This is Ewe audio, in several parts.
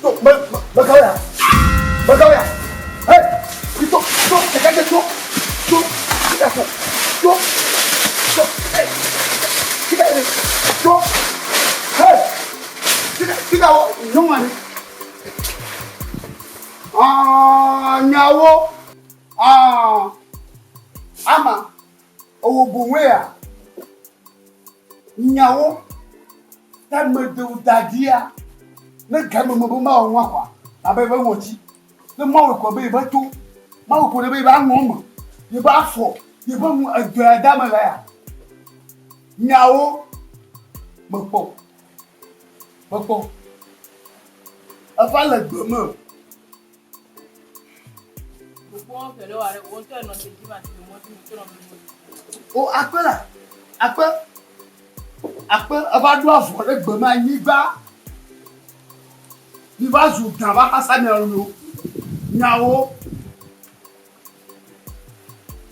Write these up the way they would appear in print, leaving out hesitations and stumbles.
To, me, me kawo ya? Me kawo ya? Hey, to, to, ɖeka to, to, ɖeka to, to, to, hey, ɖeka to, hey, ɖeka, ɖeka wɔ nyɔnua ni. Ah, nyawo, ah, ama, owo boŋue ya. Nyawo, ta meɖe da ɖia, ne game me be mawɔ nua kɔa, abe ebe ŋɔti. Ne mawɔ kɔ be yebe to, mawɔ kɔ ɖe be yebe aŋɔ me, yebe afɔ, yebe nu edɔ ya da me le ya. Nyawo, mekpɔ, mekpɔ. Eva le gbe me. O akpe la, akpe, akpe, eva ɖo avɔ ɖe gbe me anyigba. Mi va zu gã va xasa mia nɔnɔewo. Nyawo.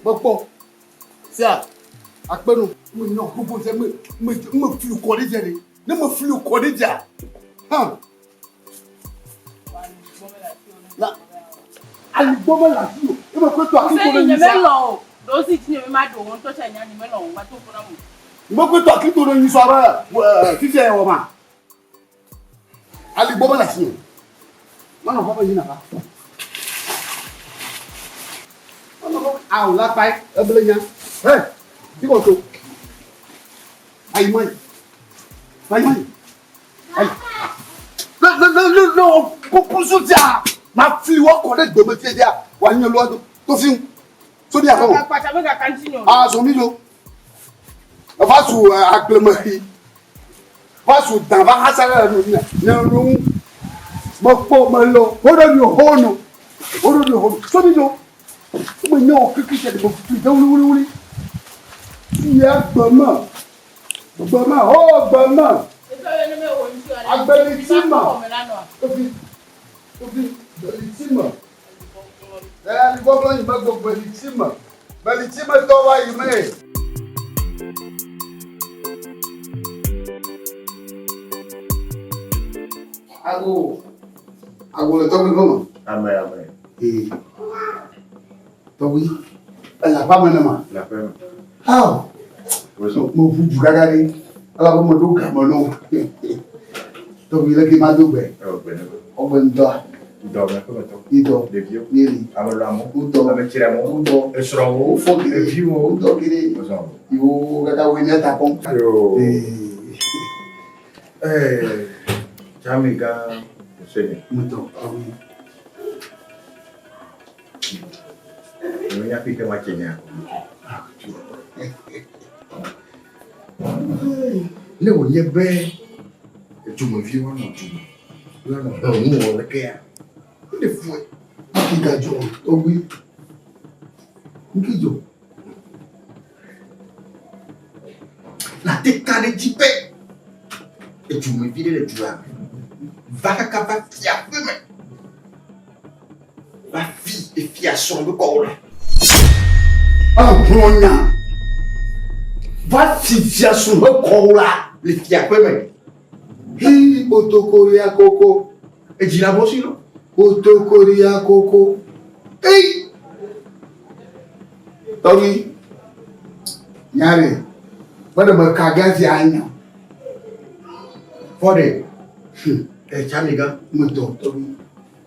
Mekpɔ. Sia, akpe no. Me nyɔ gbogbo dze me me me fli kɔ ɖe dze ɖe. Ne me fli kɔ ɖe dzea, hã. La aligbɔ mele asi o. Ebe kɔtɔ akito ɖe nyisa. Nye melɔ o. Ɖewo si dzi nye me ma ɖo wo ŋutɔ tsa nya nye melɔ o. Wa to ƒo na mo. Ebe kɔtɔ akito ɖe nyisa be fifia ya wɔ ma. Aligbɔ mele asi o. Manɔ ƒe yina va. Manɔ ƒe awu la kpae eble nya. Hey, bikɔ to. Ayi mɔyi. Ayi mɔyi. Ayi. Ne ne ne ne ne wɔ kuku zu dia, ma fli wɔ kɔ ɖe gbeme fie dia, wa nye lua do to fi ŋu. So mi aƒe o. Ah, so mi do. Eva zu agbleme xi. Va zu dan va xasa ɖe nu mia. Ne nu ŋu. Mekpɔ melɔ. Wo ɖe mi ho no. Wo ɖe mi ho no. So mi do. Me nye wɔ kiki tse ɖe me de wuli wuli. Fia gbeme. Gbeme ho gbeme. Agbeliti me. Tofi tofi gbeliti me. Ɛ aligbɔgblɔ yi me gbɔ gbeliti me. Gbeliti me tɔ va yi me. Ago ago le tɔgbi gɔme. Ame ame. Ee. Tɔgbi ele aƒea me nema. Le aƒea me. Ao. Meʋu du gaga ɖe. Elabe meɖo game na wo. Tɔgbi leke mado gbe. Ɔgbe ŋdɔa. Ŋdɔ me ƒe metɔ. Ŋdɔ. Ɖeviwo. Míeli. Ame lɔamewo. Ŋdɔ. Ame tsiɖamewo. Ŋdɔ. Esrɔ̃wo. Wofɔ geɖe. Eviwo. Ŋdɔ geɖe. Wozɔ. Yiwo kaka woe mía ta kpɔm. Yoo. Ee, Tsami gã Hussein. Ŋdɔ. Tɔgbi. Menya fi ke matse nya. Ne wònye be dumeviwo anɔ du me, woanɔ hlɔ̃nu wɔm lekea, wole fue. Nuki gadzɔ tɔgbi. Nuki dzɔ. Nàte ka ɖe edzi be edumevi ɖe le dua me va kaka va fia ƒe me va fi efia srɔ̃ be kɔwo la. Ehlɔ̃ nya va fi fia srɔ̃ be kɔwo la le fia ƒe me. Hi kpotokoria koko. Edzi la bɔsi lo. Kpotokoria koko. Ei! Tɔgbi, nya ɖe, be ɖe meka gazi anya. Fɔ ɖe, Etsamigã, Metɔ, tɔgbi.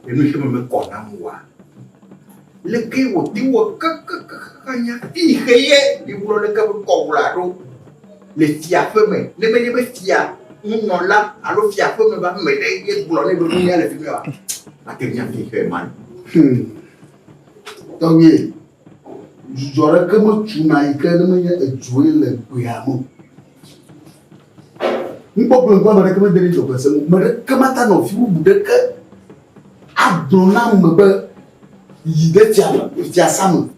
Enu yi ke me mekɔ nam oa? Leke wòte wɔ kakakaka nya fi xe ye miwlɔ leke be kɔwla ɖo le fia ƒe me ne menye be fia nunɔla alo fia ƒe me be ame ɖe ye gblɔ nɛ be nunya le fi mi oa, ate nya fi xe ma. Tɔgbi, dzudzɔ ɖeke metuna yi ke ne menye edzoe le gbea me o. Nukpɔkplɔ ŋku ame ɖeke mede ɖe dzɔgbese ŋu. Ame ɖeke mate anɔ fi bubu ɖeke agblɔ na ame be yi ɖe fia me, fiasa me,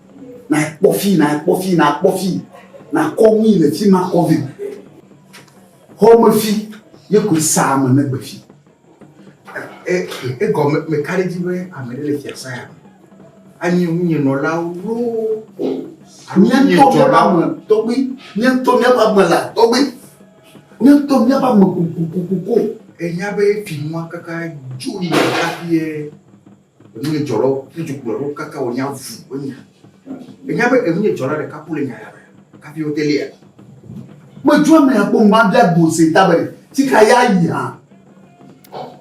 nakpɔ fi, nakpɔ fi, nakpɔ fi, nakɔ nui le fi ma kɔ vɛ. Xɔme fi ye koe saa ame ne gbe fi. Egɔme meka ɖe edzi be ame ɖe le fiasa ya me. Anye ŋunyenɔlawo loo alo Mía ŋutɔ míaƒe ŋunyedzɔlawo. ame tɔgbi, mía ŋutɔ míaƒe ame la tɔgbi, mía ŋutɔ míaƒe ame kokokoko. Enya be finua kaka dzo yi hafi ye enu ye dzɔlɔ ƒu du kplɔ ɖo kaka wònya vu enya. Enya be enu ye dzɔla ɖeka ku le nya ya me hafi wote lia. Medzo amea kpɔ ma bia gbose ta be tsika ya yi hã.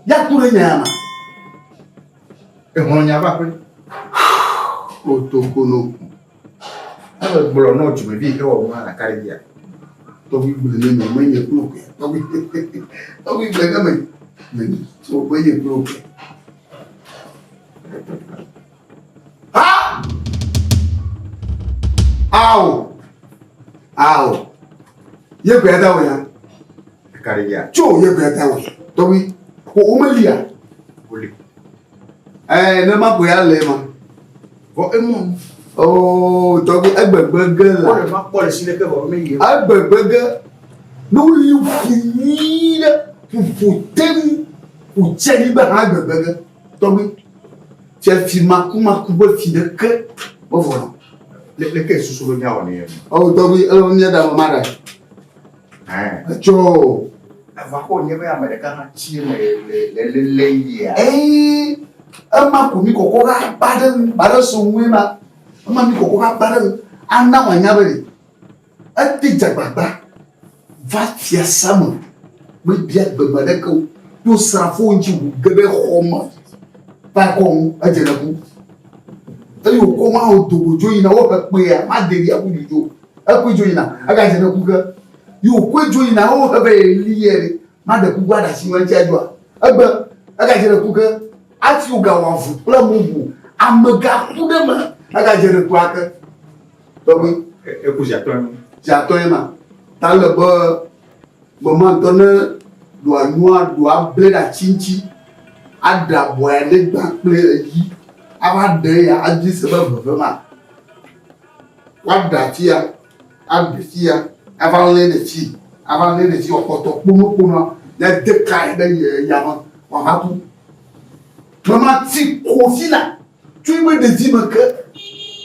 Ya ku ɖe nya ya ma. Exlɔ̃ nya va ƒe. Kotokono. Eme gblɔ nɔ dzumevi yi ke wɔ nua ɖeka ɖe dzia. Tɔgbi gblɔ ne me menye kplo ke. Tɔgbi tɔgbi gblɔ ne me menye so menye kplo ke. Ha! Ao! Ao! Ye gbe da wo ya. Ɖeka ɖe dzia. Tso ye gbe da wo. Tɔgbi ko wo melia. Woli. Eh, ne ma ko ya le ma. Vɔ emɔ nu. Oo, tɔgbi egbegbe ge la. Wole ma kpɔ le si leke vɔ me yi. Egbegbe ge. Ne woli ƒu nyui ɖe ƒuƒu tem ƒu tse nyi be hã egbegbe ge. Tɔgbi fiafi makumaku be fi ɖeke mevɔ nɔ. Le leke susu be míawɔ ne. Oo tɔgbi ele be míaɖe ame ma ɖe. Etso. Eva xɔ nye be ame ɖeka hã tsi eme le le le yia. Ee, ema ko mi kɔkɔ ɖa ba ɖe ŋu, ba ɖe so ŋue ma. Ema mi kɔkɔ ɖa ba ɖe ŋu. Ana wòanya be ɖe ete dzagbagba va fiasa me mebia gbe me ɖeke o. To srafowo ŋuti ʋu ge ɖe xɔ me va kɔ ŋu edze ɖe ku. Eye wòkɔ ma wòdo go dzo yina wohe kpea ma de ɖi aƒu du dzo. Ekɔe dzo yina egadze ɖe ku ke. Yi wòkɔe dzo yina wohe be li ye ɖe maɖe kuku aɖe asi ŋuti adzoa. Egbe egadze ɖe ku ke. Afi wògawɔ avu kple bubu amega ku ɖe me egadze ɖe ku ake. Tɔgbi. Eku zi atɔ̃. Zi atɔ̃ ye ma. Ta ele be mema ŋutɔ ne ɖoa nua ɖoa ble ɖe ati ŋuti aɖe abɔa ɖe gbã kple eyi ava ɖe ya adzi se be veve ma. Woaɖe atia, aɖe fia, ava lé ɖe fi, ava lé ɖe fi wòakpɔtɔ kponokponoa, ne de kae ɖe yame wòava ku. Mema ti kofi la tso ebe ɖevi me ke.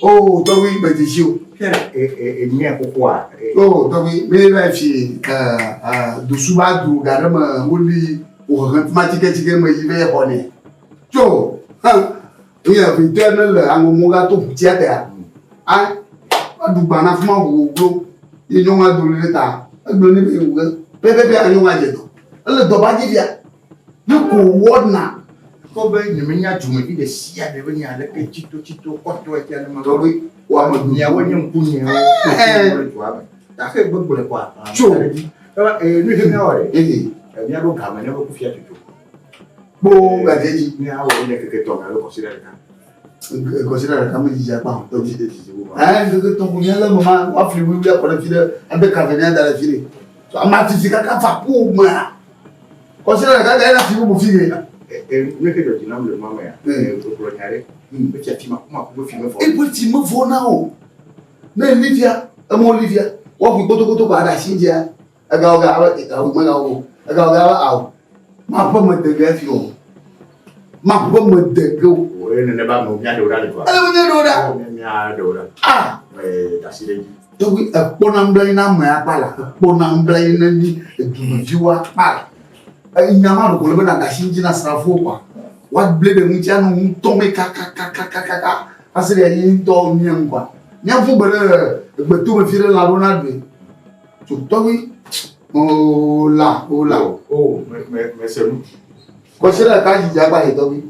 Oh, tɔgbi me dzesi o. Enye xoxoa. Oh, tɔgbi mi va fi dusu va du ga ɖe me woli wòhehe timatsiketsike me yi va xɔ nɛ. Tso, hã. Nye vitɔ ne le aŋɔmɔ ga to ʋutia tea, a eɖu gba na fima ʋu glo ye nyɔnua do ɖe ta. Egblɔ ne be wu ge pɛpɛpɛ nyɔnua dze dɔ. Ele dɔ ba dzi fia. Ne ko wɔna. Kpɔ be nye menya dumevi ɖe sia ɖe be nya leke tsito tsito kɔtɔ etia ne ma. Tɔgbi wo ame miawo nye ŋku nyewo le dua me. Gake gbegblẽ kɔa. Tso. Nu yi míawɔ ɖe. Míaɖo game ne be kufia tutu. Kpoo gadze dzi. Míawɔ ne keke tɔ alo kɔsiɖa ɖeka. Kɔsiɖa ɖeka me dzidzi akpa o. Ɛɛ ŋkeke tɔ ko míalé me ma woafli wuiwui akɔ ɖe fi ɖe ade ka ve míada ɖe fi ɖe. So ama fifi kaka va ƒo mea. Kɔsiɖa ɖeka ga yina fi bubu fi ɖe. Ne ke dzɔ dzi nam le nua mea, egblɔ nya ɖe. Efia fi makumaku be fi mevɔ. Ebe fi mevɔ na o. Ne Livia, emɔ Livia, woaƒui kpotokoto ko aɖe asi dzia. Egawo ga abe awu megawo o. Egawo ga abe awu. Maƒe me de ge fi o. Maƒe me de ge o. O ye nene ba me mia ɖe wo ɖa le dua. Ele mia ɖe wo ɖa. O mia ɖe wo ɖa. Ah. Ee dasi ɖe dzi. Tɔgbi ekpɔna nublanui na ame akpa la, ekpɔna nublanui na mi edumeviwo akpa la. Enya ma ɖeko le be na dasi ŋuti na srafowo kɔa. Woagblẽ ɖe ŋuti anɔ ŋutɔ me kakakakakaka va se ɖe ye ŋutɔ mia ŋu kɔa. Míaƒu gbe ɖe egbetome fi ɖe lã ɖo na ɖui. Tɔgbi ola ola. O me me me se nu. Kɔsiɖa ɖeka dzidzi agba yi tɔgbi.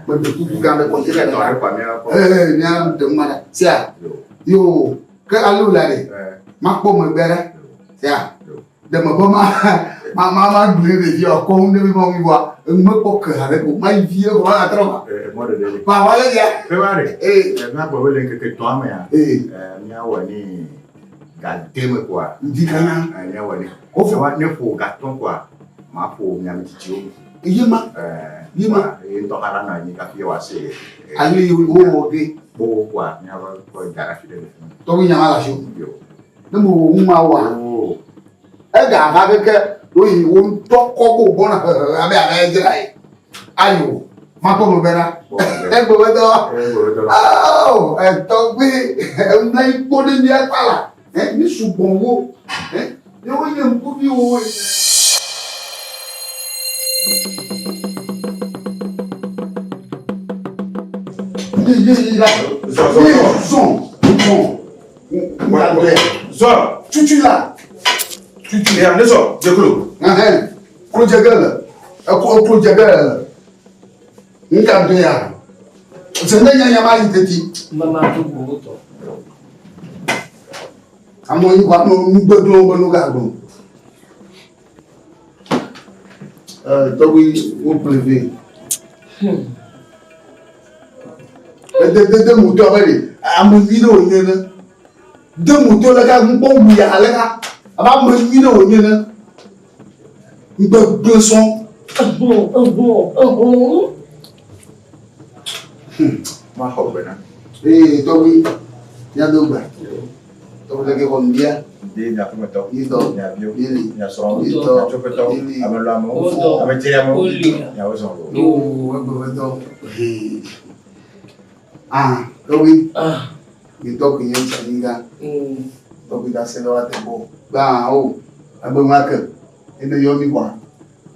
Me ɖe kuku gã ɖe kɔsiɖa ɖeka. Ee mía ɖe ŋu ɖa. Sia. Yo ke ale wòle ɖe. Makpɔ megbe ɖe. Sia. Ɖe me be ma ma ma ma gblẽ ɖevi akɔ ŋu ɖe mi ma ŋu vɔa enu mekpɔ ke haɖe ko ma yi vie ko ma trɔ va. Mɔ ɖeɖe li. Ma wa le ya. Ke wa ɖe. Ee. Mía gbɔ be le ŋkeke tɔa mea. Ee. Míawɔ ni ga de me kɔa. Ŋdi kana. Míawɔ ni. Wofɔ. Ne ƒo gatɔ̃ kɔa, maƒo miame tsitsiwo. Ye ma. Ye ma. Ye ŋutɔ hã la nɔ anyi kafi wòase. Ale yi wowɔ ge. Kpo kɔa míava kɔ da ɖe afi ɖe le fi ma. Tɔgbi nya ma le asi o. Yo. Ne mewɔ nu ma oa. Oo. Ega va keke woyi wo ŋutɔ kɔ ko gbɔna hehehe abe abe dzra ye. Ayo. Makpɔ megbe ɖa. Egbe be dɔ. Ao etɔgbi emla yi kpɔ ɖe mía kpa la. Mi sugbɔ wo. Ne wonye ŋkuviwo. Zɔ zɔ zɔ. Zɔ zɔ. Zɔ. Tutu la. Tutu. Ya ne zɔ jeklo. Ɛhɛn. Klo jege le. Eko eklo jege le. Nka do ya. Zene nya nya ma yi teti. Mama to gbogbo tɔ. Amewo yi kɔ ame nugbegblẽwo be nu gagblɔ. Tɔgbi wo ƒle vɛ. Ede de de moto abe ɖe ame nyui ɖe wònye ne. De moto le ka ŋkpɔ wu ya le ka abe ame nyui ɖe wònye ne. Ŋgbegblẽ sɔŋ. Maxɔ gbe na. Ee tɔgbi, míado gbe. Tɔgbi leke xɔ ŋdia. Ŋdi mia ƒemetɔ, Míetɔ. mia viwo, Míeli. mia srɔ̃wo, Míetɔ. mia tsoƒetɔwo, Míeli. ame lɔamewo, Wotɔ. ame dzriamewo, Woli. miawo zɔ loo. Oo, egbevetɔ. Hee. Ah, tɔgbi, Ah. mi tɔgbi nye tsanyiga. Tɔgbi da se ɖe woate gbɔ. Gbã o, agbe ma ke, ene yɔ mi kɔa.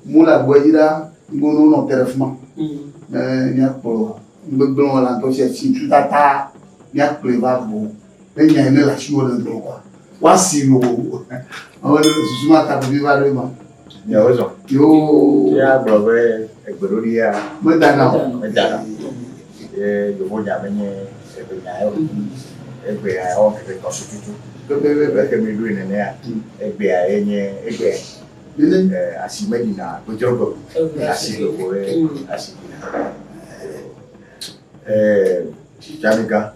Mu le agboa dzi ɖa, ŋgonu nɔ te ɖe fi ma. Ne míakplɔ nugbegblẽwɔla ŋutɔ sia tsi tutata, míakplɔe va gbɔ. Ne nya yi ne le asiwò le gblɔ kɔa, woasi loo. Ame ɖe susu ma ta vevi va ɖo ema. Miawo zɔ. Yoo. Ya gblɔ be egbeɖoɖi ya. Medana o. Medana o. Ye yevonya menye egbenya ye o. Egbea ewɔ ŋkeke tɔ̃ tututu. Pɛpɛpɛpɛ. Eke mi ɖoe nenea, egbea ye nye egbea. Nene. Asi meɖina gbedzrogbe o. Asi ɖeko ye asi ɖina. Tsamigã.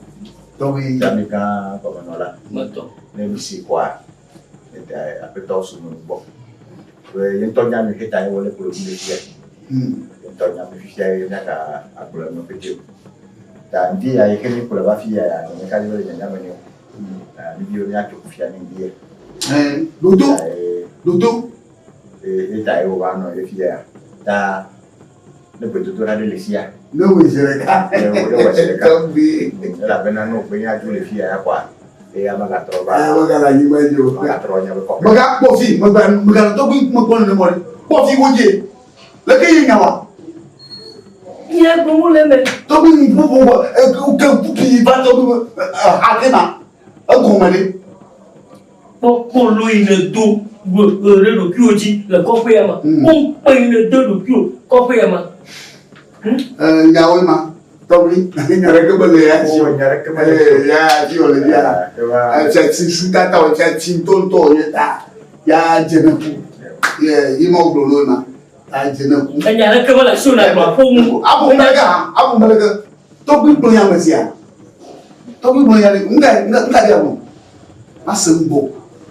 Tɔgbi. Tsamigã gɔmenɔla. Metɔ. Ne mi si kɔa, ete aƒetɔ sunu gbɔ. Be ye ŋutɔ nya nu xeta ye wole kplɔ mi le fia. Ye ŋutɔ nya nu fifia ye miaka agblɔ enu pete o. Ta ŋdi ya yi ke mi kplɔ va fi ya ya nye ka le nyanya me ne o. Mi bi miatso kufia ne ŋdi ya. Dodo. Dodo. Ye ta ye wova nɔ ye fia ya. Ta ne gbedodoɖa ɖe le fia. Ne wòe zi ɖeka. Ne wòe zi ɖeka. Tɔgbi. Elabena ne wògbe nya dzo le fia ya kɔa, eya megatrɔ va. Eya megale anyigba dzi o. Megatrɔ nye be kɔƒe. Megakpɔ fi, megba meganɔ tɔgbi mekpɔ nenema o ɖe. Kpɔ fi wodze. Leke ye nya wa? Nye gblɔm le eme. Tɔgbi ŋkuƒoƒo wɔ eke ŋkupi va tɔgbi ake ma egɔme ɖe. Kpɔkpɔ lo yi ne do ɖe ɖokuiwò dzi le kɔƒe ya ma. Kpɔ yi ne do ɖokuiwò kɔƒe ya ma. Nyawoe ma. Tɔgbi nya ɖeke mele ya dzi o. Nya ɖeke mele ya dzi o. Ya dzi o le ya. Tsi su tata o tsi tsi ŋutɔŋutɔ o nye ta ya dze ne ku. Ye yi ma wogblɔ no ma. Ya dze ne ku. Enya ɖeke mele asi o na gblɔ aƒo ŋu. Aƒo meleke hã aƒo meleke. Tɔgbi gblɔ nya me sia. Tɔgbi gblɔ nya ɖe ŋka ŋka ɖe agblɔ. Mase ŋgbɔ.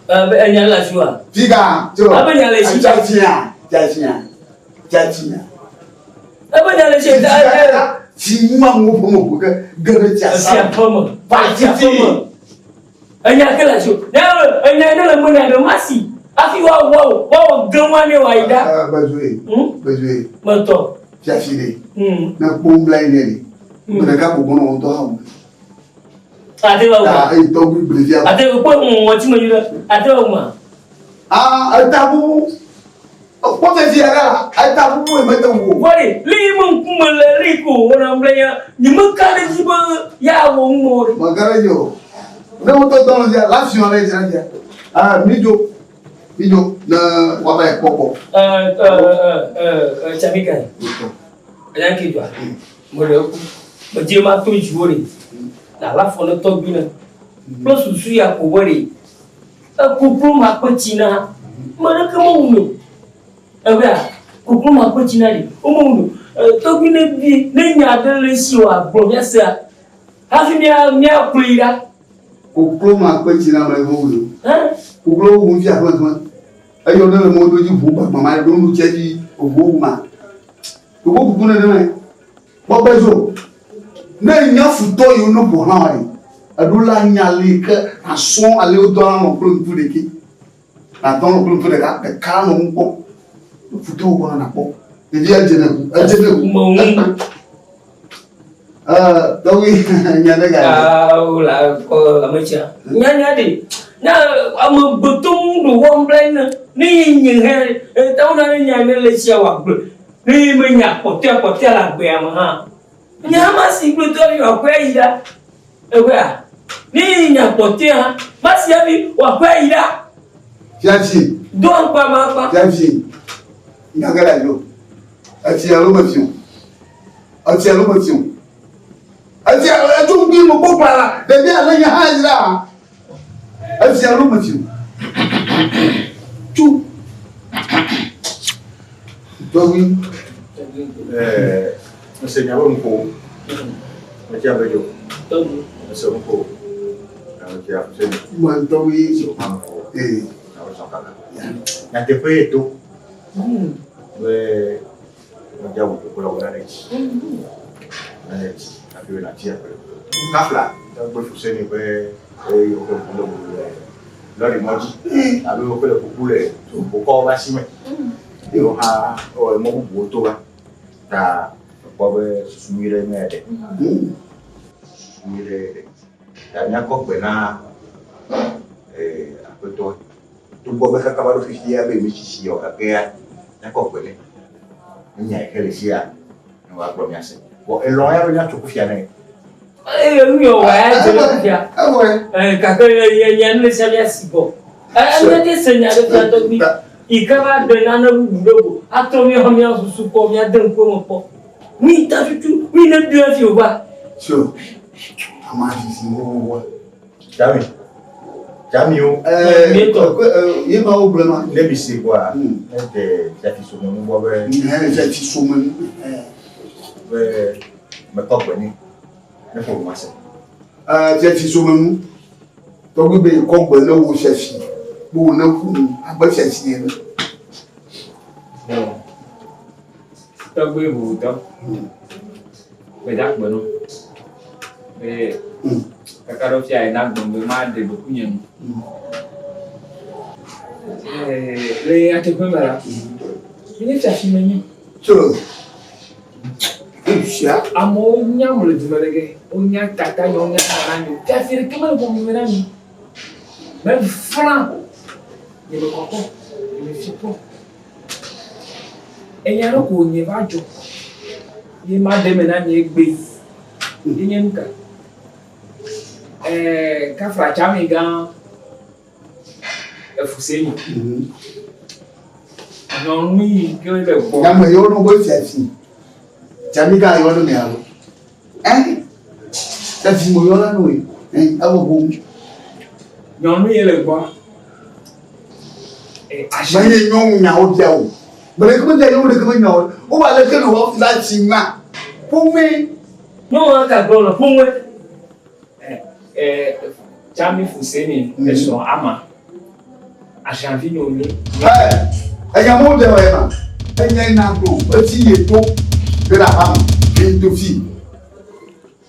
Enya le asi oa? Fika. Abe nya le si. Tsa fia. Tsa fia. Tsa fia. Ebe nya le si. Tsi mu amewo ƒe me ƒo ke ge ɖe tsia sa. Tsia ƒe me. Va Tsia ƒe me. Enya ke le asi o. Ne enya ne le me na ɖe masi. Hafi woawɔ woawɔ ge ŋua ne wòayi ɖa. Bezoe. Bezoe. Metɔ. Fiafi ɖe. Ne kpɔ ŋbla yi ne ɖe. Gbe ɖeka ko gbɔnɔ ŋutɔ hã wò. Ate va wuma. Eyi tɔgbi gblẽ fia. Ate kpɔ ŋɔti me nyuie ɖe. Ate va wuma. Ah, eta bubu. Kpɔ fiafi ya ɖa. Eta bubu yi mete ŋu o. Vɔ ɖe, le yi me ŋkume le le yi ko wòwɔna ŋblɛ ya, nye meka ɖe edzi be yeawɔ nu mɔ ɖe. Meka ɖe edzi o. Ne wotɔ dɔ le fia, la fiɔ ɖe edzi la fia. Ah, midzo. Midzo ne woava yi kpɔ gbɔ. Tsamika yi. Enya ke dzɔa. Meɖe eku. Medze ma to dziwò ɖe. Na la fɔ ne tɔgbi ne. Kple susu ya ko be ɖe. Ekuklu ma kpe tsi na. Ame ɖeke mewu mi o. Ewɔa, kuklu ma kpe tsi na ɖi. Womewu mi o. Tɔgbi ne bi, ne nya ɖe le esi wòagblɔ míasea, hafi mía míakplɔe yi ɖa. Koklo ma kpe tsi na ame ɖeke mewu mi o. Hã? Koklo wu ŋuti aƒe Eye wòɖe le mɔdodo dzi ʋu gbagba ma ɖo nu tse dzi ʋu wu ma. Ɖoko kuku nenema. Kpɔ be zo. Ne nya futɔ yiwo ne ƒo xlã wa ɖi. Eɖo la nya li ke asɔ ale wodɔ alɔ kple ŋku ɖeki. Natɔ alɔ kple ŋku ɖeka ɖeka nɔ ŋu kpɔ. Futɔ wo gbɔna nakpɔ. Ɖevia dze ne ku. Edze ne ku. Tɔgbi nya ɖe ga. Awo la kɔ ame tsia. Nya nya ɖe. Na amegbetɔ ŋu ɖo wɔm bla ne ne ye nye hɛ tawo na ne nya ne le tsia wòagblɔ. Ne menya kpɔtɔea kpɔtɔea le agbea me hã, nye hã masi kple tɔvi wòakɔe ayi ɖa. Egbea, ne nya kpɔtɔea hã, masi hafi wòakɔe ayi ɖa. Fiafi. Do aŋkpa ma akpa. Fiafi. Nya ge le ayi o. Efia alo mefia o. Efia alo mefia o. Efia etso ŋkui me kpɔ kpla la, ɖevi ale nye hã yi ɖa. Efia alo mefia o. Tso. Tɔgbi. Ɛɛ, mese nya be nuƒo. Metsi abe dzo. Mese nuƒo. Metsi abe dzo. Mɔ tɔgbi. Ee. Nyateƒe ye to. Be medze awu kple wò nane dzi. Nane dzi hafi wò nàtsi aƒe. Kafla tɔgbe Fuseni be eye woƒe ʋu le ʋu le lɔri mɔ dzi alo woƒe le kuku le wokɔ va asi me. Eye wohã wowɔ mɔ bubuwo to va. Ta mekpɔ be susu nyui ɖe nye ɖe. Susu nyui ɖe ɖe. Ta míakɔ gbe na aƒetɔa. Togbɔ be kaka va ɖo fifia be metsitsi o gakea míakɔ gbe nɛ. Enya yi ke le sia ne wòagblɔ míase. Vɔ elɔ̃ ya be míatso kufia nɛ. Eye nu yɔ wɔ ya dze le kufia. Ewɔe. Gake nya nu le sia míasi gbɔ. Míate se nya ɖe fia tɔgbi. Yi ke va ɖe nane bubu ɖe go atrɔ míaƒe mía susu kpɔ míade ŋku eme kpɔ. Mi ta tutu mi ne ɖoe hafi wòva. So, ama sisi wɔwɔ. Jami. Jami o. Ɛɛ, ye ma wo gblɔ ma. Ne mi se kɔa, ne de fiafi some nu gbɔ be. Ɛɛ, fiafi some nu. Be mekɔ gbe nɛ. Ne ƒo ma se. Ɛɛ, fiafi some nu. Tɔgbi be kɔ gbe ne wo fiafi. Be wo ne ƒo nu abe fiafi ene. Tɔgbi bubutɔ. Gbedagbe no. Be kaka ɖo fia na gblɔ be maɖe ɖokuinye nu. Le nyateƒe me la, menye fiafi menye. Tso. Fia. Amewo nyam le dume ɖe ge. Wonya tata nye, wonya nana nye. Fiafi ɖeke mele ƒome me na mi. Meflã. Nye me kɔkɔ. Nye me fi kpɔ. Enya ɖe ko nye va dzɔ. Ye ma ɖe me na mi egbe. Ye nye nu ka? Ɛɛ kafra tsami gã efuseni. Nyɔnu yi ke le gbɔ. Nyame yɔ no be fiafi. Tsami gã yɔ no mia lo. Ɛ? Fiafi mo yɔ na no ye. Ɛ ewɔ bo. Nyɔnu yi le gbɔ. Menye nyɔnu nyawo bia o. Gbe ɖeke mebia nyɔnu ɖeke be nyawo. Wo ba leke ne wɔ la tsi ma. Ƒome. Nyɔnua ka gblɔ le ƒome. Tsami Fuseni esrɔ̃ ama. Asanvi nye wònye. Ɛ enya mo bia wɔ ma. Enye na gblɔ etsi ye to ge ɖe aƒea me. Ye to fi.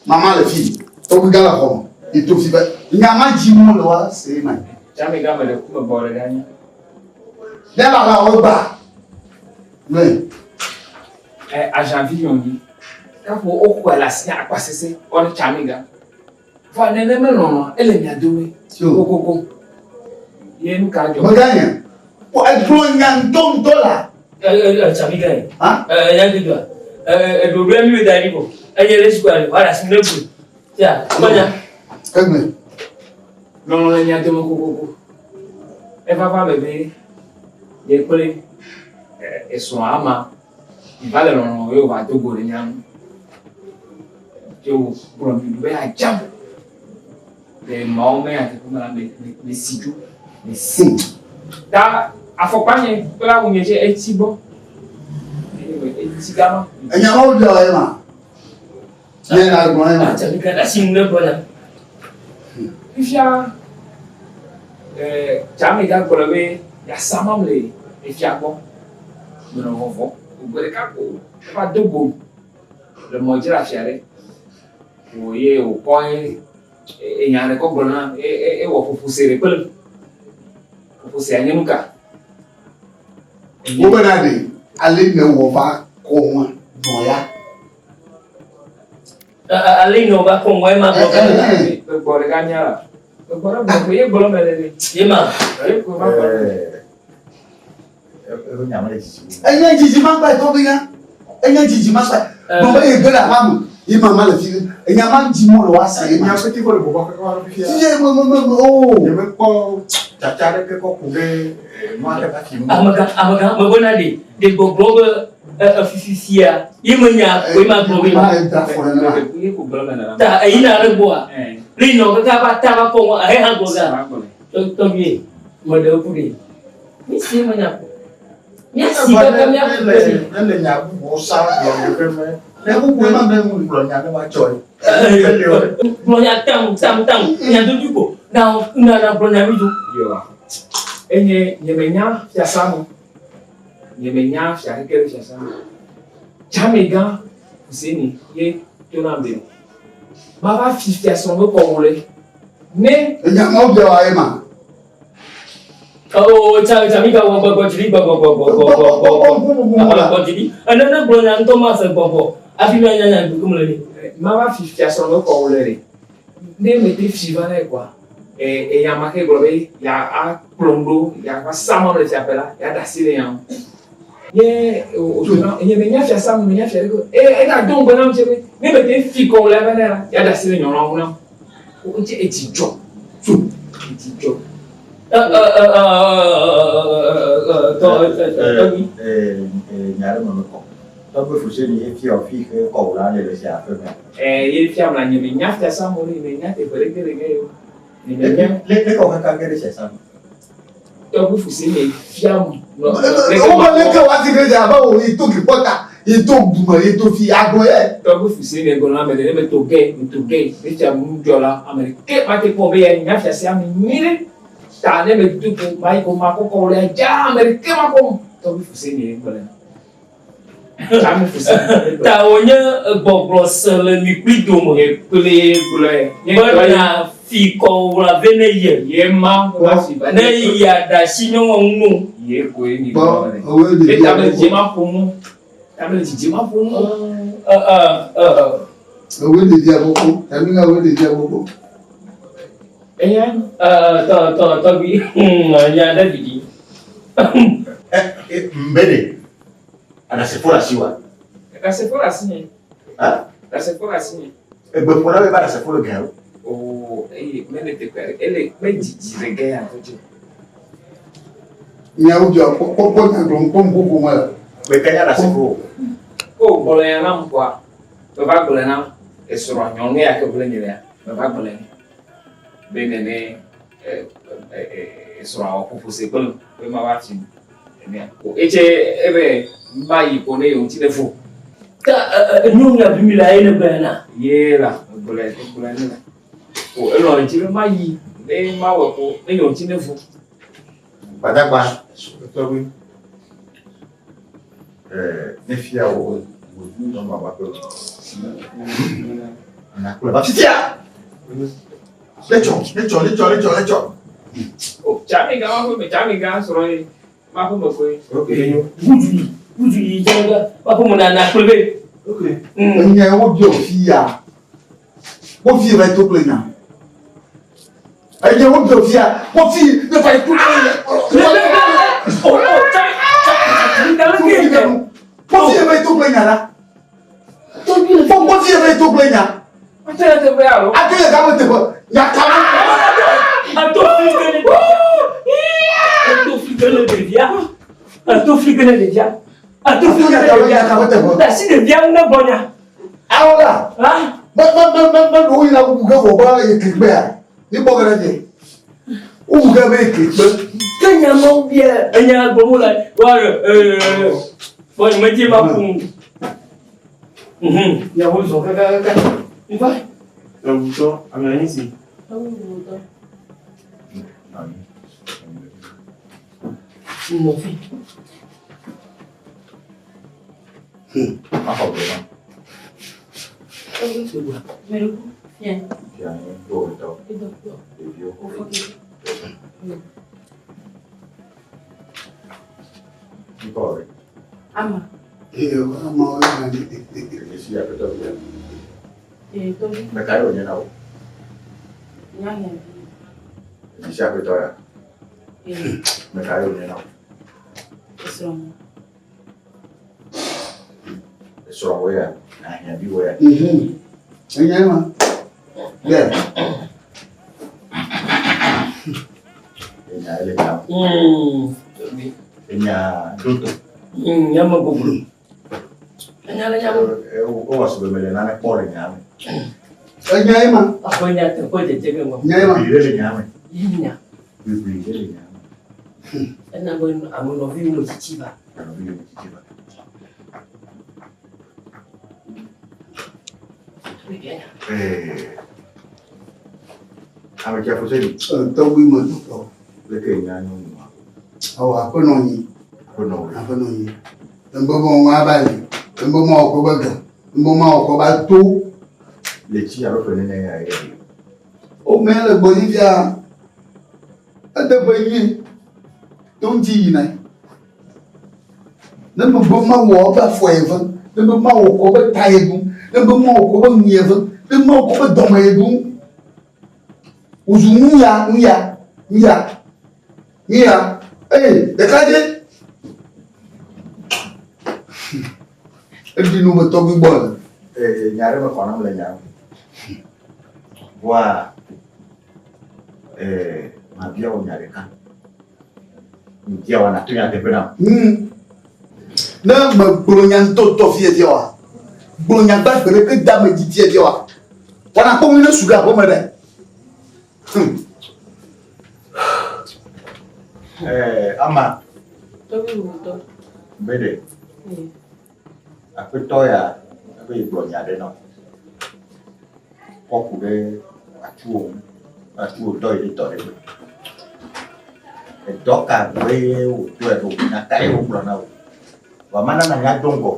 Mama le fi. Tɔgbi gã le xɔ me. Ye to fi be nya ma dzi mo le wa se ma. Tsami gã me ɖe ku me gbɔ ɖe gã nye. Ne la la wo gba. Ne. Ɛ Asanvi nye wònye. Kaƒo woxɔe le asi akpa sese kɔ ɖe tsami gã. Vɔ nenema lɔlɔ̃ ele mia dome. Kokoko. Ye nu ka dzɔ? Meganye. Wɔ egblɔ nya ŋutɔŋutɔ la. Tsami gã ye. Nya ke dzɔa. Eɖoɖoe mi da ɖi vɔ. Enye ɖe sukua le wòaɖe asi ne gblɔe. Ya, kpɔ nya. Egblɔe. Lɔlɔ̃ le mia dome kokoko. Eva va me be ye kple esrɔ̃ ama va le lɔlɔ̃ ye wòva do go ɖe mía ŋu. Ye wòkplɔ mi ɖo be yeadzam. Le mawo me nyateƒe me la me me si dzo. Me si. Ta afɔkpa nye kple awu nye tse etsi gbɔ. Etsi gama. Enya ma wo bia wɔ ye ma. Nye na gblɔ ye ma. Tsami gã ɖe asi nu ne gblɔ nya. Fifia Tsami gã gblɔ be yeasamam le efia gbɔ. Menɔ vɔvɔ̃. Gbe ɖeka ko eva do gom le mɔ dzi le afi aɖe. Wò ye wòkɔ enya ɖe kɔ gblɔ na ewɔ ƒoƒose ɖe kple ƒoƒosea nye nu ka? Wo bena ɖe ale ne wɔ va kɔ ŋua nɔ ya. Ale ne wɔ va kɔ ŋua ye ma gbɔ. Gbɔ ɖeka nya la. Gbɔ ɖe gbɔ ye gblɔ me le le. Ye ma. Ye ko va gbɔ. Enye dzidzi ma gba tɔgbi ya. Enye dzidzi ma sa. Gbɔn be ye ge le aƒea me ye mama le fi ɖe. Enya ma dzi mɔ le woase ye ma. Nya pete kɔ le bɔbɔ kaka va ɖo fifia. Fie me me me me oo. Nye me kpɔ tsatsa ɖeke kɔ ku ɖe nua ɖe va fi ŋu. Amegã, amegã, mebena ɖe, ɖe gbɔgblɔ be efififia ye menya koe ma gblɔ be. Ma da afɔ nenema. Ye ko gblɔ me nana. Ta eyina ɖe gbɔa, ne yinɔ kaka va ta va kɔ ŋua, ehe hã gblɔ ga. Tɔgbi, meɖe ku ɖe. Mi si menya ko. Míasi kaka míaku Ne ɖe. le ne le nya bubuwo sa gblɔ le ƒe me. Ne bubu ma ne gblɔ nya ne ma dzɔ ye. Gblɔ nya tam tam tam nya dodo ko na na na gblɔ nya mi dzo. Yoa. Enye nye menya fiasa me. Nye menya fia keke le fiasa me. Tsamegã Fuseni ye tona be. Mava fi fiasɔ me kɔ wole. Ne Enya ma wobia wa ye ma. Oo tsa tsa mi ka wɔ gbɔgbɔ dzili gbɔgbɔ gbɔgbɔ gbɔgbɔ gbɔgbɔ gbɔgbɔ dzili. Ene ne gblɔ nya ŋutɔ ma se gbɔgbɔ hafi mia nya nya dukum le ni. Mava fi fiasɔ me kɔ wole ɖe. Ne mete fi va nɛ kɔa, eya ma ke gblɔ be ya akplɔm ɖo, ya va samam le fiaƒe la, ya ɖe asi le nya ŋu. Nye o o nye menya fiasa me, menya fia ɖeke o. E ega do ŋugbe nam tse be ne mete fi kɔ wole va nɛ la, ya ɖe asi le nyɔnua ŋu nam. O tse etsi dzɔ. Tso etsi dzɔ. Ɛ ɛ ɛ ɛ ɛ tɔ tɔgbi. Nya ɖe me mekɔ. Tɔgbi Fuseni ye fia fi ke kɔ wòla le le sia aƒe me. Ɛ ye fia me la nye menya fiasa me o, nye menya teƒe ɖeke le ge o. Nye menya. Le le kɔ kaka ge ɖe fiasa me. Tɔgbi Fuseni fia me. Wo me leke wa ti ɖe dza abe wo yi to glikpɔta, yi to dume, yi to fi agblɔ ye. Tɔgbi Fuseni gblɔ na ame ɖe ne meto ge, meto ge, ne fia nu dzɔ la, ame ɖeke mate kpɔ be ya nya fiasia me nyuie ɖe. Ta ne medo go mayi go makɔkɔ wòle dza ame ɖeke makpɔ mo. Tɔgbi Fuseni gblɔ. Tsame Fuseni. Ta wònye gbɔgblɔ se le mi kpli dome. Nye kple gblɔe. Nye Be na fi kɔ wla ve ne ye. Ye ma va fi va Ne ya ɖe asi nyɔnua ŋu no. Ye koe mi Bɔ gblɔ ne. ewoe Ne ɖevia tame gbɔ. dzidzi ma ƒo nu. Tame dzidzi ma ƒo nu. Ɛ ɛ ɛ ɛ. Ewoe ɖevia gbɔ kpɔ. Tami la ewoe ɖevia gbɔ kpɔ. Eya. Ɛ tɔ tɔ tɔgbi nya ɖe didi. Ɛ mbe ɖe. Aɖasefo le asi wa. Ɖasefo le asi nye. Ha? Ɖasefo le asi nye. Egbe ƒo na be ba ɖasefo le gã o. Oo eye mele teƒe aɖe ele me dzidzi le gã ya ŋutɔ dzi. Miawo dzɔ kpɔ kpɔ kpɔ nya gblɔm kpɔ ŋkuƒo me la. Meke nya ɖasefo. O gblɔ ya nam kɔa. Meva gblɔ na esrɔ̃ nyɔnu ya ke gblɔ nye lea. Meva gblɔ nɛ be nene esrɔ̃a wɔ ƒoƒo se kple be mava fi enea. O etse ebe ma yi ko ne yewo ŋuti ne vo. Ta ɛ ɛ nyɔnu ya vi mi la ye ne gblɔ na. Ye la egblɔe egblɔe ne la. O elɔ̃ edzi be ma yi ne ma wɔ ko ne yewo ŋuti ne vo. Gbadagba. Tɔgbi. Ne fia wo nyɔnua va ƒe nakplɔe va fifia. Ne tsɔ, ne tsɔ, ne tsɔ, ne tsɔ, ne tsɔ. O tsami gã ma ƒe me tsami gã srɔ̃ ye ma ƒe me koe. Ok. Gudu yi gudu yi dze be va ƒe me na na kple be. Ok. Enya wo biɔ fia. Wo fi va yi to kple nya. Enya wo biɔ fia. Wo fi ne va yi to kple nya. O o tsami tsami tsami tsami. Wo fi va yi to kple nya la. Wo fi va yi to kple nya. Ate le teƒe alo. Ate le game teƒe. Nya ka me. Ato fi ke ne. Ato fi ke ne ɖevia. Ato fi ke ne ɖevia. Ato fi ke ne ɖevia. Asi ɖevia ŋu ne gbɔ nya. Awo la. Ha? Me me me me me ɖewo yina bubu ge vɔ be eklikpea. Mi kpɔ ge ɖe dzi. Wobu ge be eklikpe. Ke nya mawo bia enya gblɔm wole wa ee bɔn nye medie ma ƒo nu. Nyawo zɔ kakakaka. Nfa. Ewutɔ, ame anyi si. Ewutɔ. Nɔvi. Maxɔ gbe ma. Mɛɖeku. Fia. Fia nye do wòtɔ. Edo. Ɖeviwo. Wofɔ ke. Ŋkɔ ɖe. Ama. Ee, amewo yina ɖi. Dzesi aƒetɔ fia. Ee, tɔgbi. Meka ye wònye na wò? Nyanya vi. Dzesi aƒetɔ ya. Ee. Meka ye wònye na wò? Esrɔ̃. Esrɔ̃wò ya, ahiãviwò ya. Enyae ma. Lɛ. Enya ele nya. Enya ɖoto. Nya me goglo. Enya le nya me. Ewɔ sebe mele nane kpɔ le nya me. Enyae ma. Aƒe nya teƒe dzedze ge ŋɔ. Nyae ma. Bibli le nya me. Ye nya. Bibli le nya me. Ena be ame nɔviwo me tsitsi va. Nɔviwo me tsitsi va. Ame tsia fose ni. Tɔgbui me tɔtɔ. Leke nya nyɔnua? Awɔ aƒenɔ nyi. Aƒenɔ wò. Aƒenɔ nyi. Ŋgbe mɔ ŋua ba li. Ŋgbe mɔ wɔ kɔ be ge. Ŋgbe mɔ wɔ kɔ ba to. Le tsi alo ƒe nene ya ye. O mɛ le gbɔ yi fia. Ede ƒe nyui. To ŋuti yina. Ne megbe mawɔ eƒe afɔ eve, ne be mawɔ kɔ be ta ye ŋu, ne be mawɔ kɔ be nu ye eve, ne mawɔ kɔ be dɔme ye ŋu. Wòzu nu ya, nu ya, nu ya, nu ya. Eye ɖekadze. Eɖi nu be tɔgbi gbɔ le. Ee, nya ɖe mekɔ nam le nya me. Vɔa, ee, mabia wò nya ɖeka. Ŋdia wɔ nàto nyateƒe nam. Ne megblɔ nya ŋutɔŋutɔ fia fia wa, gblɔ nya gbagbe ɖe ke da me dzi fia fia wa, wɔna kpɔ ŋu ne su ɖe aƒeme ɖe. Ɛɛ, ama. Tɔgbi wòtɔ. Be ɖe. Aƒetɔ ya ebe yegblɔ nya ɖe na wò. Kɔ ku ɖe atuwò ŋu. Atuwò dɔ yi ɖe tɔ ɖe gbe. Edɔ ka gbee wòdɔe ɖo? Nya kae wògblɔ na wò? Vɔ mana nanya do ŋgɔ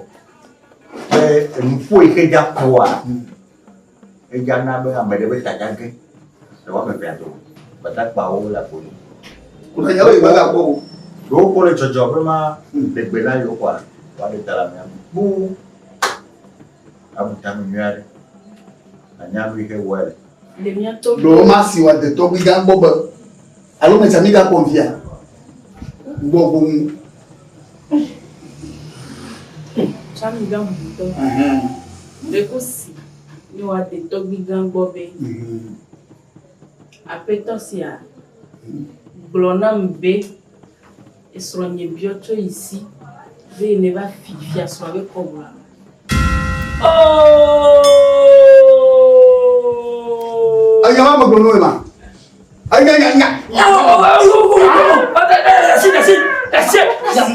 be enuƒo yi ke dza ƒoa, edza na be ame ɖe be ta dza ge le woame evea dome. Gbadagbawo le agbo nu. Kuna nyawo yi gbadagbawo o. Ɖewo ko le dzɔdzɔ be ma ɖe gbe na yewo kɔa, woaɖe ta le amea ŋu. Kpoo. Abu tame nyui aɖe. Anya nu yi ke wɔe le. Le mía tɔgbi. Ɖewo ma si wa de tɔgbi gã gbɔ be alo me tsa mi ga kpɔ via gbɔ gbɔ ŋu. Tsa mi ga ŋu tɔ. Ɖe ko si mi wa de tɔgbi gã gbɔ be aƒetɔ sia gblɔ nam be esrɔ̃nye biɔ tso yi si be yi ne va fi fiasrɔ̃ be kɔwlua. Enya ma megblɔ no ma. Enya nya nya. Nya ma megblɔ no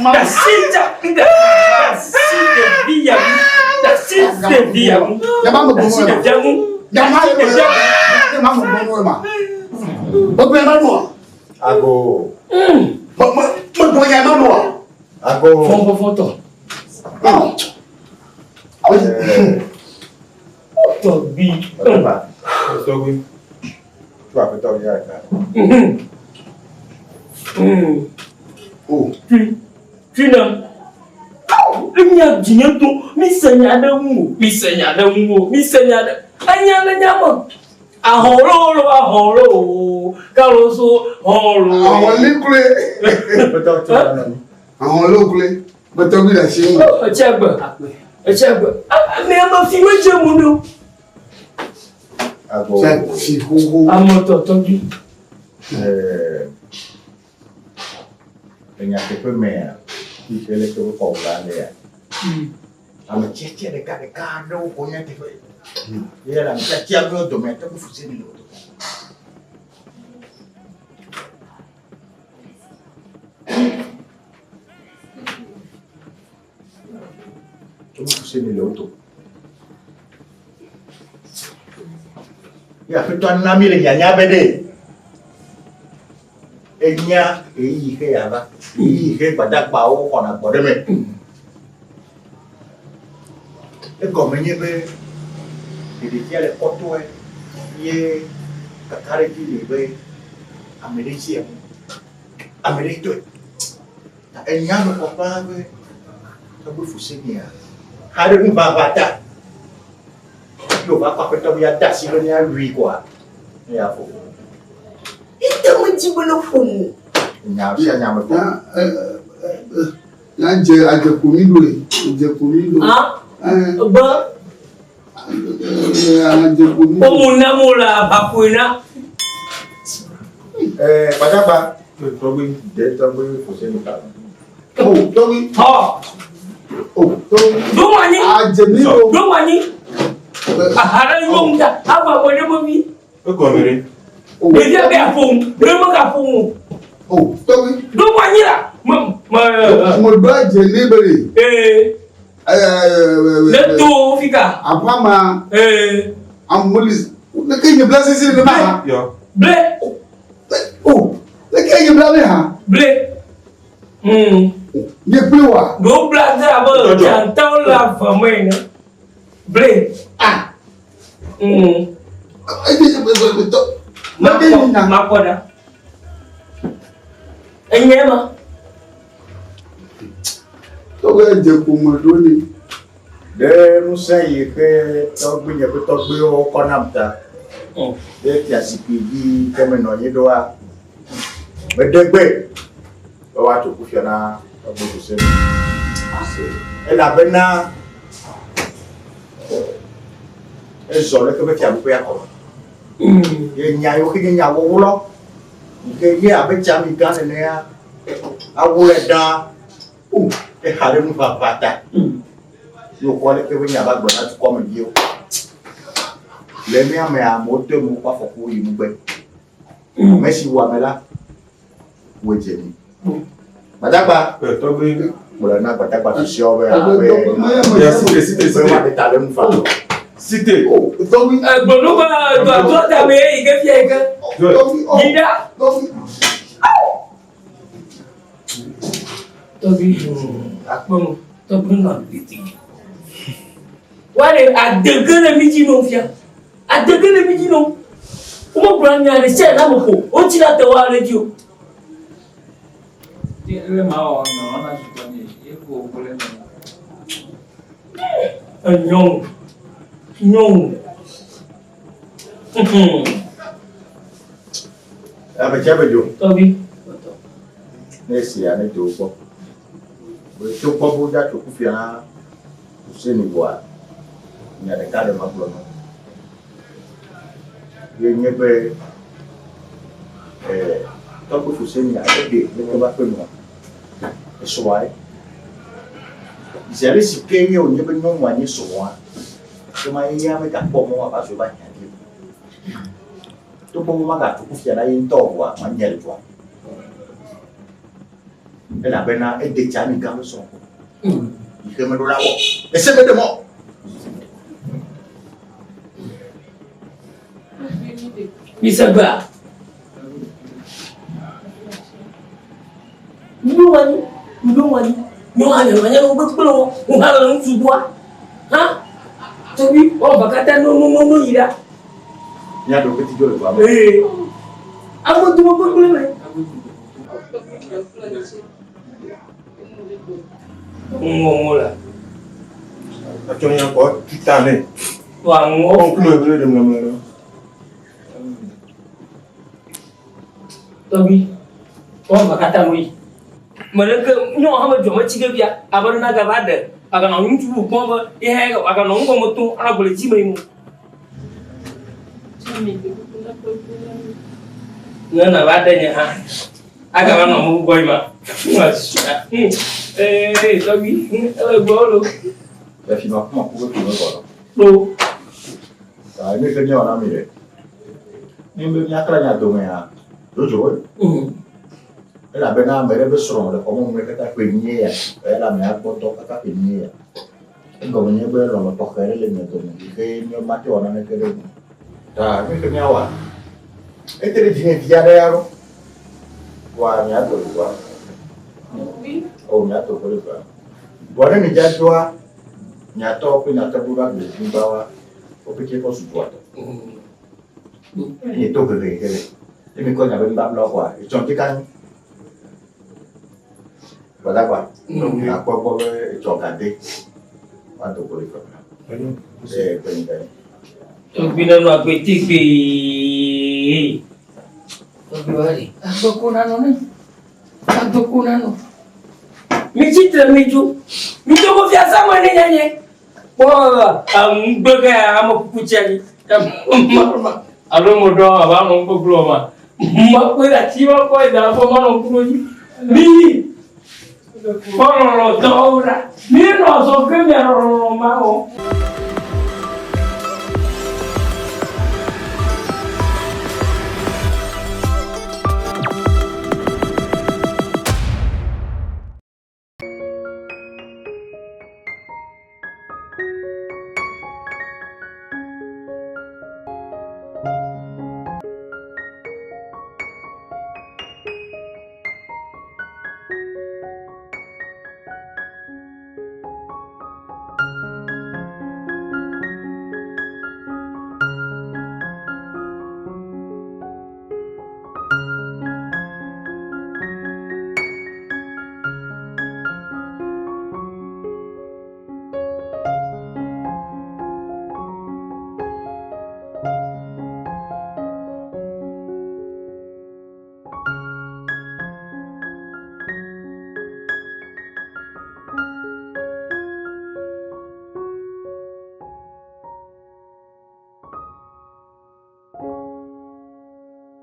ma. Nya ma nya ma megblɔ no ma. Megblɔ ma no. Ago. Me me megblɔ nya ma no. Ago. Fɔfɔfɔtɔ. Tɔgbi. Tɔgbi. Tu aƒetɔ ya ɖeka. O. Tui na. Enya dzinye to. Mi se nya ɖe ŋu o. Mi se nya ɖe ŋu o. Mi se nya ɖe. Enya le nya me. Ahɔnlo ahɔnlo kaloso hɔnlo. Ahɔnli kloe. Aƒetɔ tso la nɔ anyi. Ahɔnlo kloe. Betɔgbi le asi ŋu. Etsi agbe. Etsi agbe. Ame ame fi medze mu ɖo. Ago. Fi xoxo. Ame tɔtɔgbi. Ɛɛ le nyateƒe mea, fi ke le ke wokɔ wò lea, ame tiatia ɖeka ɖeka aɖewo ko nyateƒe. Ye le ame tiatia ɖewo dome, tɔgbi fuseni le wo dome. Tɔgbi le wo dome. Ye aƒetɔ na mi le nyanya be ɖe enya ɣeyiɣi xe yeava, ɣeyiɣi xe gbadagbawo xɔna gbɔ ɖe me. Egɔme nye be ɖeɖefia le kɔtɔe ye kakaɖedzi li be ame ɖe tsi enu, ame ɖe tɔe. Ta enya me kɔ ƒãa be tɔgbe Fusenia xa ɖe ŋuʋaʋã ta. Ye wòva kɔ aƒetɔ be yeade asi be míawui koa, ne yeaƒo. Ete medzi be ne ƒo nu. Nya sia nya me kɔ. Ya dze adze ko mi ɖo le. Dze ko mi ɖo. Be. Womu na mo le aʋaƒoe na. Gbadagba. Tɔgbi. Ɖe tɔgbi Fuseni ta. O tɔgbi. Xɔ. O tɔgbi. Ɖo ŋu anyi. Ɖo ŋu anyi. Aha ɖe nyɔ ŋuta. Aʋa bɔ ɖe me vi. Egɔme ɖe. Ɖevia be aƒo ŋu. Ɖe megaƒo ŋu o. O tɔgbi. Ɖo ŋu anyi la. Me me. Mo ɖo adze ne be ɖe. Ee. Ne to fika. Aƒama. Ee. Amoli. Ne ke nye bla sisi ne ma ha. Yɔ. Ble. O. Ne ke nye bla ne ha. Ble. Nye kple wa. Ɖo bla de abe dzatawo le ave me ene. Ble. Ah. Makpɔ makpɔ ɖa. Enye ma. Tɔgbe dze ƒome ɖo ni. Ɖe ŋusẽ yi ke tɔgbuinye ƒe tɔgbuiwo kɔ nam ta. Ɖe fiazikpui dzi ke menɔ anyi ɖoa, meɖe gbe be woatso kufia na tɔgbui Hussein. Elabena ezɔ ɖe eƒe fiaɖuƒea kɔme. Ye nya yiwo ke nye nya wɔwlɔ yi ke nye abe tsami gã nenea, awlɔe ɖa o exa ɖe nuʋaʋã ta. Ye wòkɔ aleke be nya va gblɔ na dukɔmeviwo. Le mía mea, amewo te ŋu kpɔ afɔkuwo yi nugbe. Ame si wu ame la, wòe dze mi. Gbadagba. Tɔgbi. Gblɔ na gbadagba susuewo be abe Site, be woaɖe ta ɖe nu fa. Site. Tɔgbi. Gbɔnu be dɔtɔ ta me yi ke fia yi ke. Yi ɖa. Tɔgbi akpɔnu tɔgbi nɔ tete. Wale adege le mi dzi nɔ fia. Adege le mi dzi nɔ. Womegblɔ nya ɖe sia ɖe na ame ko wotsi ɖe ate wa ɖe dzi o. Ele ma wɔ nɔ na zutɔ ni ye ko ko le me. Enyɔnu nyɔnu. Ame tsia be dzo. Tɔgbi. Ne esia ne do gbɔ. Be to gbɔ bo dza tso kufia na Hussein vɔa nya ɖeka ɖe magblɔ nɔ. Ye nye be eh tɔgbi Hussein ya eɖe leke va ƒe nua. Esrɔ̃a ye. Zi ale si ke ye wònye be nyɔnua nye srɔ̃a, ekema eya megakpɔ mɔ wòava zu eƒe ahiãvi o. Togbɔ be magatso kufia na ye ŋutɔ o vɔa, manye le dua me. Elabena ede tsi ami gã ƒe srɔ̃ ko. Yi ke meɖo la wɔ. Ese meɖe mɔ. Mise gbea. Ŋɖo anyi, ŋɖo anyi. Nyɔnu le nɔ anyi gbegblẽ wo, wo hã le ŋutsu gbɔa. Hã? Tɔgbi, woava katã no no no no yi ɖa. Mía ɖo keti dzo le dua me. Ee. Ame dome gbegblẽ me. Ŋɔŋɔ la. Atsɔ nya kɔ tuta nɛ. Wa ŋɔ. Ɔnkulu ebile ɖe mlɔmlɔ ɖe. Tɔgbi, woava katã no yi. Me ɖeke nyɔnu hã medzɔ metsi ge fia abe ɖe nagava ɖe aganɔ ŋutsu bubu kpɔm be ye hã aganɔ ŋgɔme tom anɔ agble dzi me yim o. Ne nava ɖe nye hã agava nɔ ame gbɔ yima. Ee tɔgbi ele gbɔ lo. Le fi ma kuma ku be fi me vɔ. Kpo. Ta ne ke míawɔ na mi ɖe. Ne be míakla nya domea, dzodzo woe. Elabena ame ɖe be srɔ̃ le xɔmɔnu me kaka ƒe enyi ya, eya le amea gbɔ dɔ kaka ƒe enyi ya. Egɔme nye be lɔlɔ̃ tɔxɛ ɖe le mia dome yi ke míawo mate wɔ naneke ɖe eŋu. Ta nu ke míawɔa, ete ɖe dzinye vi aɖe ya ɖo. Vɔa miado ʋua. O miado go le ʋua. Vɔa ne midza dzoa, miatɔ kple miatɔgbuiwo va gbe nyigbawoa, wo pɛtɛ kɔ zu dua tɔ. Eye to hehe ke le. Ne mikɔ nya be nubabla xɔa, etsɔ ŋuti ka nyo. Gbadagba, akpɔ gbɔ be etsɔ gade. Woado go le ƒe. Ee, kpe nyi kpe. Tɔgbi nenɔ agbe tegbee. Tɔgbi wa li. Agbe ko nanɔ ne. Agbe ko nanɔ. Mi tsitre mi dzo. Mi do go fiasa me ne nyanye. Kpɔ ŋugbe ke ame kuku tsi anyi. Alo mo ɖɔ ava nɔ ŋgbegblɔ ma. Makpɔe ɖe ati ma kɔe da fɔ manɔ ŋku ɖo dzi. Mi kpɔ lɔlɔtɔwo ɖa. Mi nɔ azɔ ke mia lɔlɔ ma o.